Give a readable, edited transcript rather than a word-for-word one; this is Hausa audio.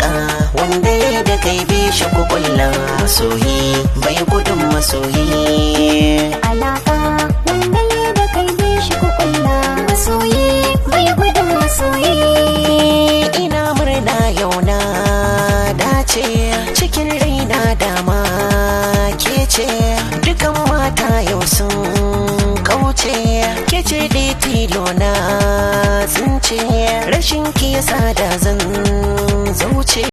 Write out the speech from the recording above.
Alaka wanda ya da kai bi shi kukulla, masoyi bai gudun masoyi. Alaka wanda ya da kai bi shi kukulla, masoyi bai gudun masoyi. Ina murna yau na dace, cikin raina dama ke ce. Dukan mata yau sun kauce, ke ce dai tilo na tsince. Rashin ki yasa da zan